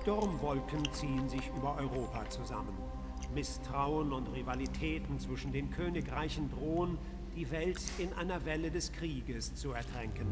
Sturmwolken ziehen sich über Europa zusammen. Misstrauen und Rivalitäten zwischen den Königreichen drohen, die Welt in einer Welle des Krieges zu ertränken.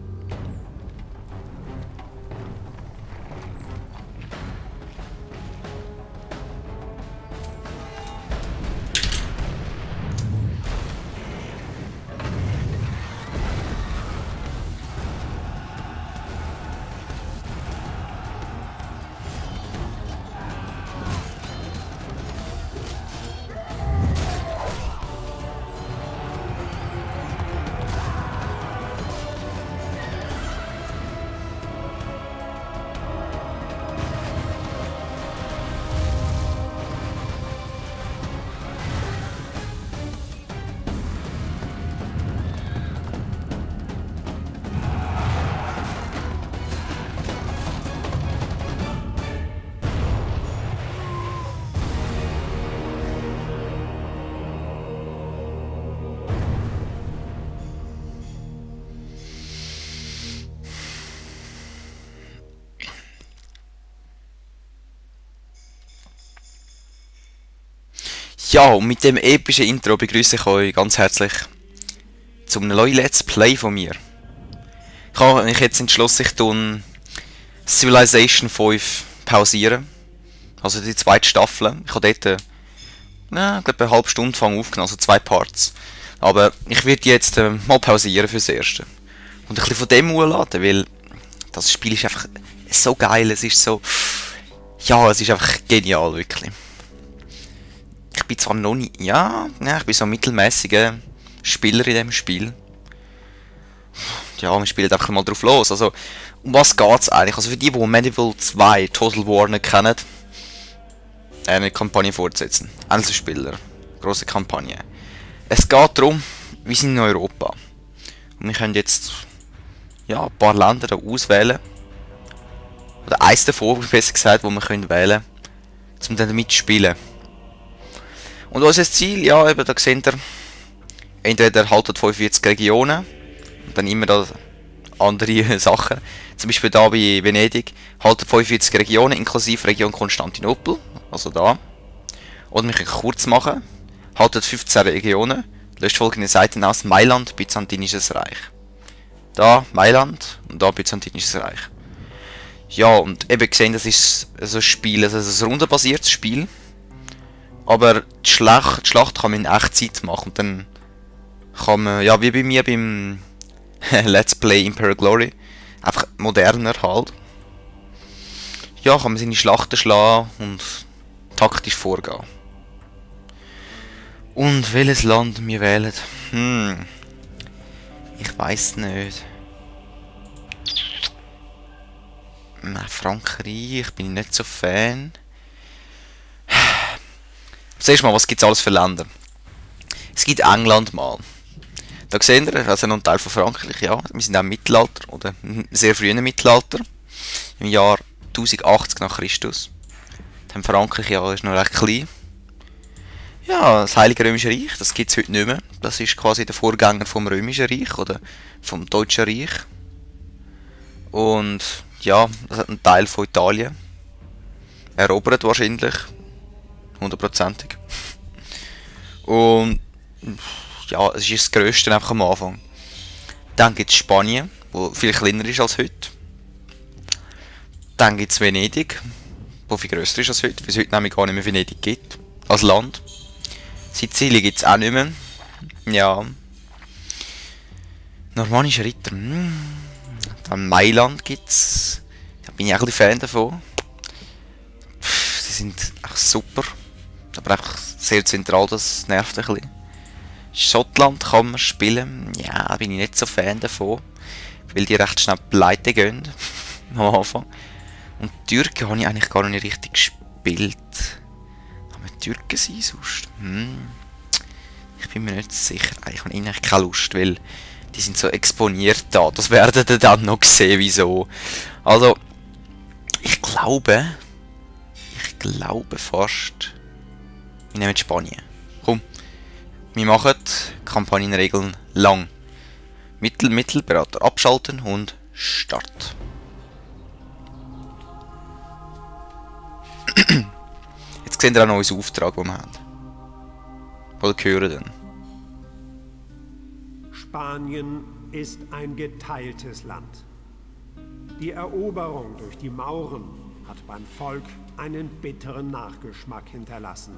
Ja, und mit dem epischen Intro begrüße ich euch ganz herzlich zu einem neuen Let's Play von mir. Ich habe mich jetzt entschlossen, ich tue Civilization 5 pausieren. Also die zweite Staffel. Ich habe dort ich glaube eine halbe Stunde aufgenommen, also 2 Parts. Aber ich werde jetzt mal pausieren fürs Erste. Und ein bisschen von dem laden, weil das Spiel ist einfach so geil, es ist so... Ja, es ist einfach genial, wirklich. Ich bin zwar noch nicht... Ja, ich bin so ein mittelmäßiger Spieler in diesem Spiel. Ja, wir spielen einfach mal drauf los. Also, um was geht es eigentlich? Also für die Medieval 2 Total War nicht kennen, eine Kampagne fortsetzen. Einzelspieler. Grosse Kampagne. Es geht darum, wir sind in Europa. Und wir können jetzt ja, ein paar Länder da auswählen. Oder eins davon, besser gesagt, wo wir können wählen können, um dann mitzuspielen. Und unser Ziel, ja, eben, da seht ihr, entweder haltet 45 Regionen und dann immer da andere Sachen. Zum Beispiel da bei Venedig haltet 45 Regionen inklusive Region Konstantinopel, also da. Oder wir können kurz machen, haltet 15 Regionen, löscht folgende Seiten aus: Mailand, Byzantinisches Reich. Da Mailand und da Byzantinisches Reich. Ja, und eben gesehen, das ist so ein Spiel, also ein rundenbasiertes Spiel. Aber die Schlacht kann man in Echtzeit machen und dann kann man, ja wie bei mir beim Let's Play Imperial Glory, einfach moderner halt. Ja, kann man seine Schlachten schlagen und taktisch vorgehen. Und welches Land wir wählen? Ich weiß nicht. Frankreich bin ich nicht so Fan. Zuerst mal, was gibt es alles für Länder? Es gibt England mal. Da seht ihr, also noch ein Teil von Frankreich, ja. Wir sind auch im Mittelalter, oder sehr frühen Mittelalter. Im Jahr 1080 nach Christus. Dann Frankreich, ja, ist noch recht klein. Ja, das Heilige Römische Reich, das gibt es heute nicht mehr. Das ist quasi der Vorgänger vom Römischen Reich, oder vom Deutschen Reich. Und ja, das hat einen Teil von Italien erobert wahrscheinlich. 100%. Und ja, es ist das Grösste einfach am Anfang. Dann gibt es Spanien, wo viel kleiner ist als heute. Dann gibt es Venedig, wo viel grösser ist als heute, weil es heute nämlich gar nicht mehr Venedig gibt, als Land. Sizilien gibt es auch nicht mehr. Ja. Normannische Ritter. Dann Mailand gibt es. Da bin ich auch ein bisschen Fan davon. Sie sind echt super. Aber einfach sehr zentral, das nervt ein bisschen. Schottland kann man spielen. Ja, da bin ich nicht so Fan davon. Weil die recht schnell pleite gehen. Am Anfang. Und die Türken habe ich eigentlich gar nicht richtig gespielt. Haben wir Türken sein sonst? Ich bin mir nicht sicher. Ich habe eigentlich keine Lust, weil die sind so exponiert da. Das werdet ihr dann noch sehen, wieso. Also, ich glaube fast, wir nehmen Spanien. Komm, wir machen Kampagnenregeln lang. Mittelberater abschalten und Start. Jetzt sehen wir auch noch unseren Auftrag, den wir haben. Oder hören dann. Spanien ist ein geteiltes Land. Die Eroberung durch die Mauren hat beim Volk einen bitteren Nachgeschmack hinterlassen.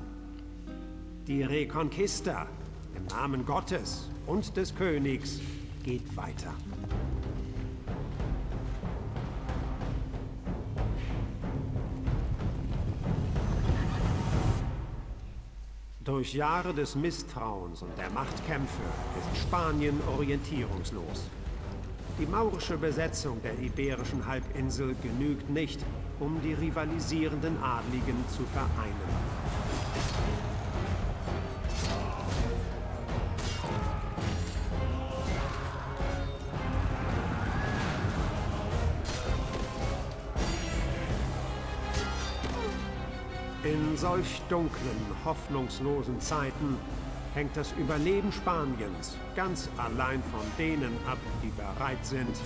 Die Reconquista im Namen Gottes und des Königs geht weiter. Durch Jahre des Misstrauens und der Machtkämpfe ist Spanien orientierungslos. Die maurische Besetzung der iberischen Halbinsel genügt nicht, um die rivalisierenden Adligen zu vereinen. In solch dunklen, hoffnungslosen Zeiten hängt das Überleben Spaniens ganz allein von denen ab, die bereit sind,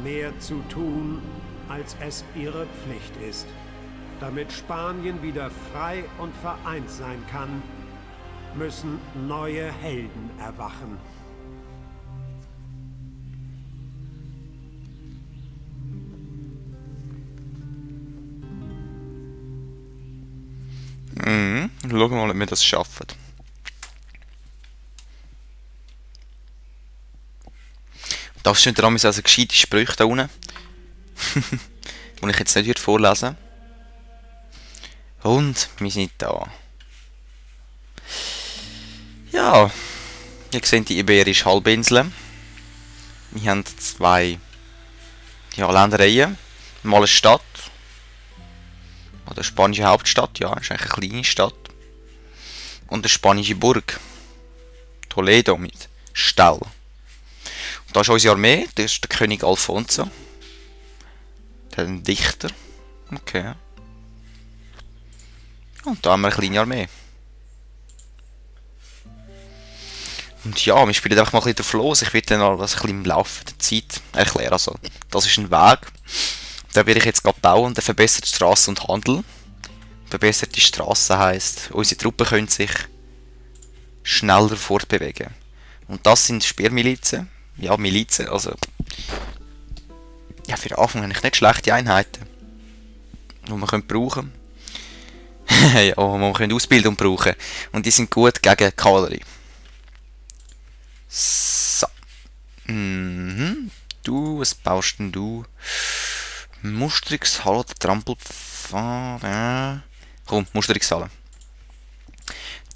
mehr zu tun, als es ihre Pflicht ist. Damit Spanien wieder frei und vereint sein kann, müssen neue Helden erwachen. Schauen wir mal, ob wir das schaffen. Da steht dran, also gescheite Sprüche da unten. Die ich jetzt nicht vorlesen würde. Und wir sind da. Ja, ihr seht die Iberische Halbinsel. Wir haben zwei Ländereien. Mal eine Stadt. Oder eine spanische Hauptstadt, ja, ist eigentlich eine kleine Stadt. Und eine spanische Burg. Toledo mit Stall. Und da ist unsere Armee, das ist der König Alfonso. Der ist ein Dichter. Okay. Und da haben wir eine kleine Armee. Und ja, wir spielen einfach mal ein bisschen drauf los. Ich werde dann alles ein bisschen im Laufe der Zeit erklären. Also, das ist ein Weg. Den werde ich jetzt gerade bauen. Der verbessert Straßen und Handel. Verbesserte Straßen heisst, unsere Truppen können sich schneller fortbewegen. Und das sind Speermilizen. Ja, Milizen, also... Ja, für den Anfang eigentlich nicht schlechte Einheiten. Die man brauchen können. Ja, die man können ausbilden und brauchen. Und die sind gut gegen Kavallerie. So. Du, was baust denn du? Musterungshalle, Trampelpfad. Komm, Musterungshalle.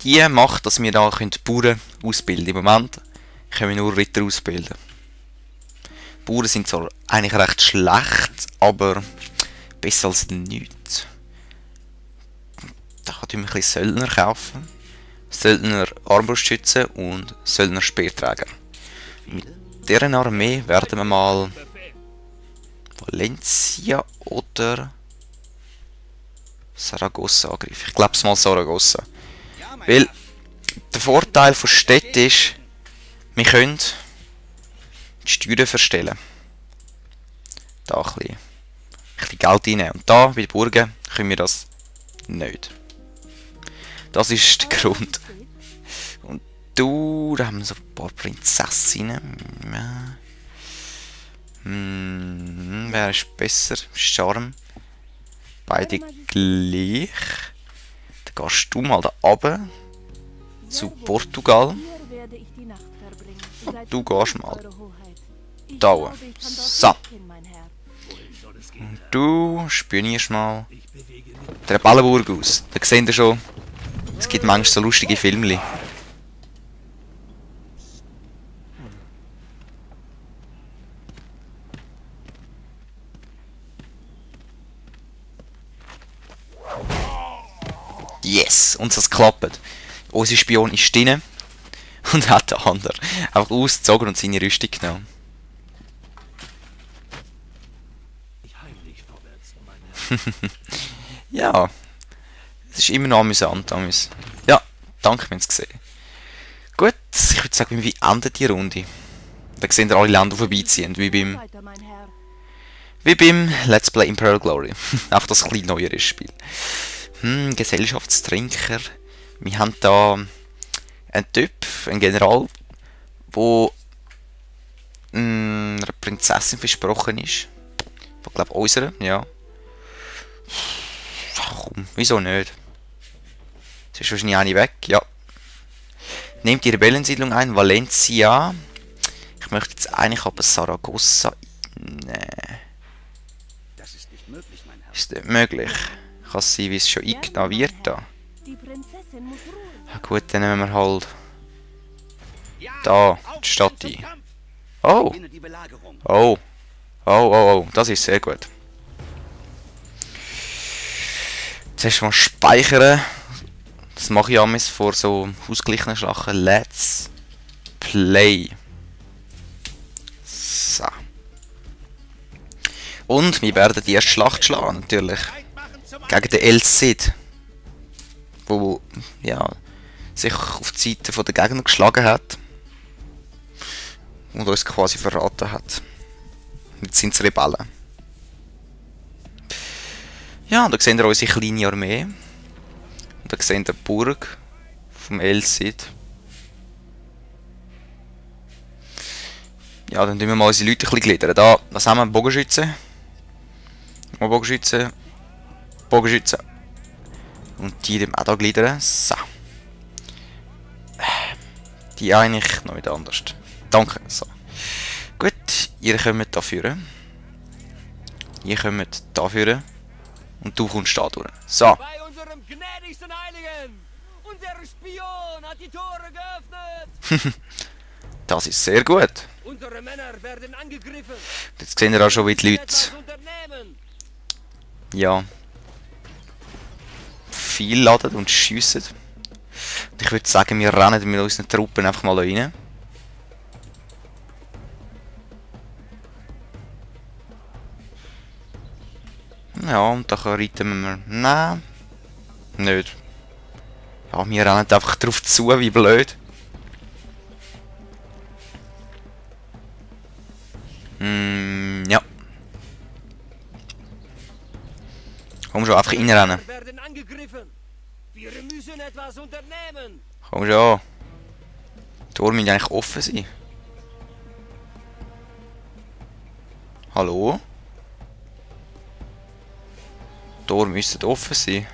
Die macht, dass wir da Bauern ausbilden können. Im Moment können wir nur Ritter ausbilden. Bauern sind zwar eigentlich recht schlecht, aber besser als nichts. Da kann ich mir ein bisschen Söldner kaufen. Söldner Armbrustschützen und Söldner Speerträger. Mit deren Armee werden wir mal Valencia oder Saragossa angreifen. Ich glaube es mal Saragossa. Weil der Vorteil von Städten ist, wir können die Steuern verstellen. Da ein bisschen Geld reinnehmen. Und da, bei den Burgen, können wir das nicht. Das ist der Grund. Und da haben wir so ein paar Prinzessinnen. Wer ist besser? Charme. Beide gleich. Dann gehst du mal da runter. Zu Portugal. Und du gehst mal da oben. So. Und du spionierst mal der Ballenburg aus. Da seht ihr schon, es gibt manchmal so lustige Filmchen. Yes, und es klappt. Unser Spion ist drin und hat den anderen einfach ausgezogen und seine Rüstung genommen. Ja, es ist immer noch amüsant. Ja, danke, wenn ihr es gesehen. Gut, ich würde sagen, wie endet die Runde? Da sehen wir alle Länder vorbeiziehen, wie Wie beim Let's Play Imperial Glory. Einfach das ein bisschen neuere Spiel. Gesellschaftstrinker. Wir haben da einen Typ, einen General, der einer Prinzessin versprochen ist. Ich glaube, unsere, ja. Komm, wieso nicht? Jetzt ist wahrscheinlich eine weg, ja. Nehmt die Rebellensiedlung ein, Valencia. Ich möchte jetzt eigentlich aber Saragossa. Nee. Das ist nicht möglich, mein Herr. Ist nicht möglich. Kann es sein, wie es schon eingraviert da. Ja, gut, dann nehmen wir halt da die Stadt ein. Oh! Oh! Oh, das ist sehr gut. Zuerst mal speichern. Das mache ich amigs vor so ausgeglichenen Schlachten. Let's Play. So. Und wir werden die erste Schlacht schlagen, natürlich. Gegen den El Cid. Wo, ja, sich auf die Seite der Gegner geschlagen hat. Und uns quasi verraten hat. Jetzt sind es Rebellen. Ja, da sehen wir unsere kleine Armee. Und da sehen wir die Burg vom El Cid. Ja, dann tun wir mal unsere Leute ein bisschen gliedern. Da, was haben wir? Bogenschützen. Bogenschützen. Bogenschützen. Und die dem auch da gliedern. So. Die eigentlich noch nicht anders. Danke. So. Gut, ihr kommt da führen. Ihr kommt da führen. Und du kommst da durch. So. Bei unserem gnädigsten Heiligen! Unser Spion hat die Tore geöffnet! Das ist sehr gut. Unsere Männer werden angegriffen! Jetzt sehen wir auch schon, wie die Leute ja viel laden und schiessen. Und ich würde sagen, wir rennen mit unseren Truppen einfach mal rein. Ja, und da reiten wir... Nein. Nicht. Ja, wir rennen einfach drauf zu, wie blöd. Ja. Komm schon, einfach reinrennen. Wir müssen etwas unternehmen. Komm schon. Die Tore müssen eigentlich offen sein. Hallo? Die Tore müssten offen sein.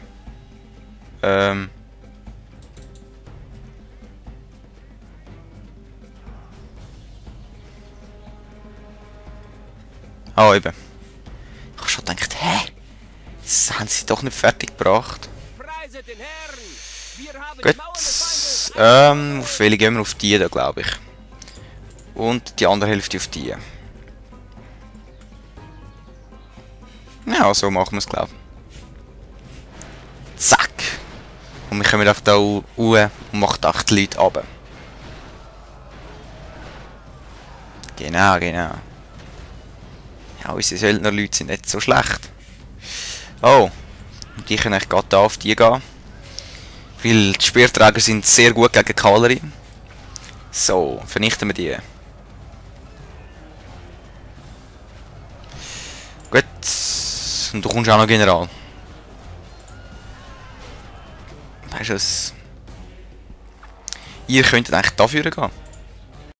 Ah, eben. Ich habe schon gedacht, hä? Das haben sie doch nicht fertig gebracht. Preiset den Herrn. Wir haben Gut. die Mauer des Feindes. Auf welche gehen wir? Auf die da, glaube ich. Und die andere Hälfte auf die. Ja, so machen wir es, glaube ich. Zack. Und wir kommen einfach da hoch und machen auch die Leute runter. Genau, genau. Ja, unsere Söldnerleute sind nicht so schlecht. Oh. Und die können eigentlich gerade da auf die gehen. Weil die Speerträger sind sehr gut gegen Kavallerie. So, vernichten wir die. Gut. Und du kommst auch noch General. Weißt du was? Ihr könntet eigentlich dafür gehen.